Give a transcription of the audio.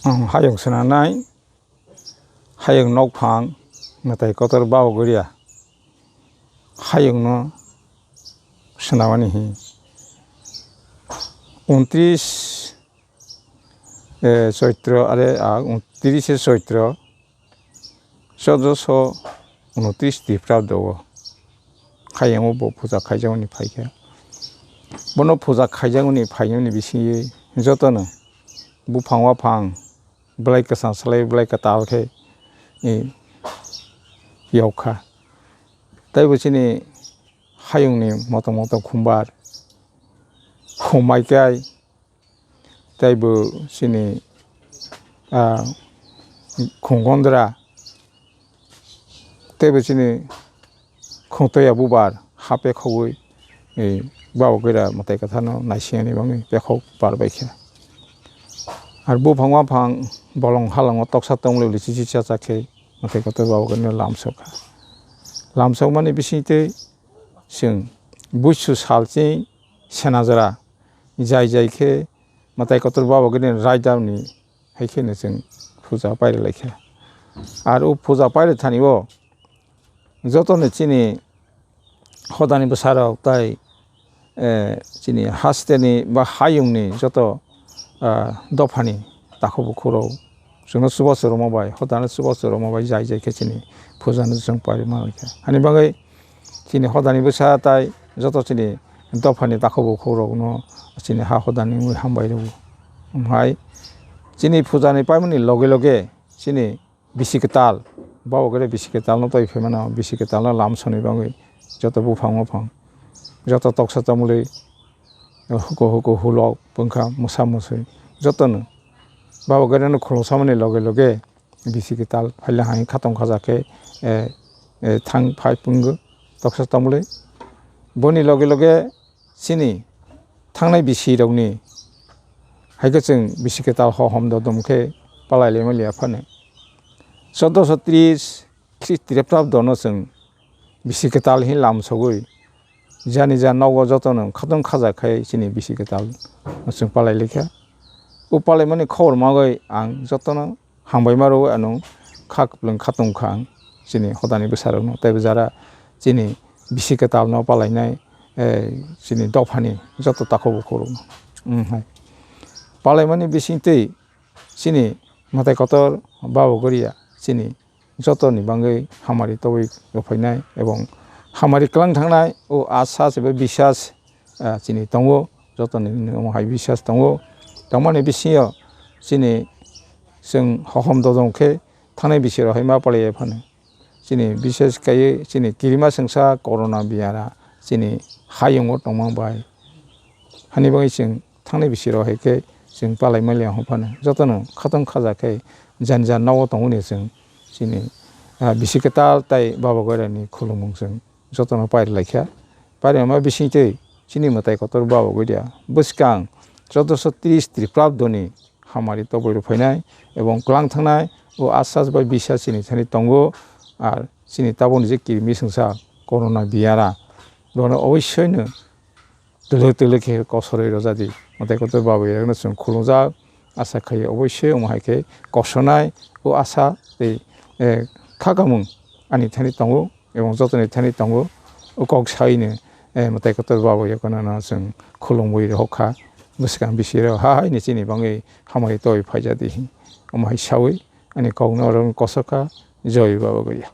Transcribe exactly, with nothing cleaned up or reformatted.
Hayung swnamnai, hayung nokphang, mwtai kotor Baba Goria hayungno swnamani hi. Untris, eh, Choitro, are, ah, untris Choitro, choddoso unotris Tiprabdo o hayungo bo puja khaijakmani phaikha. Bono puja khaijakmani phainani bisingo jotono buphang waphang belai kwchang salai belai kwtal khe, eh, yokha. Taibo chini hayungni motom motom khumbar, khumaikai, taibo chini, ah, khungondra, teibo chini khungtoya bubar ha pekhogwi, eh, Baba Goria mwtai kwtharno naisingni bagwi pekhok bar baikha. Ar buphang waphang bolong halongo toksa tongmani lichi chicha chakhe mwtai kotor Baba Goriano lamsokha. Lamsokmani bisingtwi chwng buisu salchi Senajora jai jai khe mwtai kotor Baba Goriani raidamni hai kheno chwng puja pairwlaikha. Ar o puja pairwthani o jotono chini hodani bwsarok tai, eh, chini hasteni ba hayungni joto, ah, dophani takhuk bukhukrok chwngno chubachu rwma bai, hodano chubachu rwma bai jai jai khe chini pujano chwng pairwma bai kha. Hani bagwi chini hodani bwsa tai joto chini dophani takhuk bukhukrokno chini ha hodani wngwi hambai rwo. Omo hai chini pujani paimani loge loge chini bisi kwtal, Baba Goria bisi kwtalno twi phaimano, bisi kwtalno lamsoni bagwi joto buphang muphang, joto toksa tongmwlwi, huku huku hulok, pwngkha, mwsa mwswi, jotono Baba Goriano khulumsamani loge loge bisi kwtal phaila hai khatong khaja khe, eh, eh, thang phai pwngo toksa tongmwlwi. Boni loge loge chini thangnai bisirokni hai khe chwng bisi kwtal hohom dodom khe palai laimaliya phano. Choddoso tris Khri-, Tiprabdono chwng bisi kwtal hin lamsogwi jani ja nogo jotono khatong khaja khai chini bisi kwtal chwng palai laikha. O palaimani khobor magwi ang jotono hambai ma rwo, ano kha kwplwng kha tong kha ang chini hodani bwsarokno, tei bo jara chini bisi kwtalno palainai, eh, chini dophani joto takhuk bukhukrokno. Omo hai palaimani bisingtwi chini mwtai kotor Baba Goria chini jotoni bagwi hamari tobwi rwphainai ebong hamari kwlang thangnai o asas eba bisas, ah, chini tongo, jotoni omo hai bisas tongo. Tongmani bisingo chini chwng hohom dodom khe thangnai bisiro hai ma palaiya phano. Chini bises kaiwi chini kirima swngsa corona biyara chini hayungo tongma bai. Hani bagwi chwng thangnai bisiro hai khe chwng palai maliya hwn phano. Jotono khatong khaja khe jani jani nogo tongmani chwng chini, ah, bisi kwtal tai Baba Goirani khulumung chwng jotono pairi laikha. Pairi ma bisingtwi chini mwtai kotor Baba Goria bwskang choddoso tris Tiprabdoni hamari tobwi rwphainai ebong kwlang thangnai o asas bai bisas chini thani tongo. Ar chini tabukni je kirimi swngsa corona biyara bono oboisoi no twlwk twlwk khe kosorwi rwjadi. Mwtai kotor Baba Goirano chwng khulumjak, asa khaio oboisoi omo hai khe kosonai o asa tei, eh, khakamung ani thani tongo. Ebong jotoni thani tongo. O kok saino, eh, mwtai kotor Baba Goirano chwng khulumwi rohorkha. Bwskang bisiro ha haino chini bagwi hamari toi phaijadi hin. Omo hai sawi ani kokno oro kosokha. Joi Baba Goria.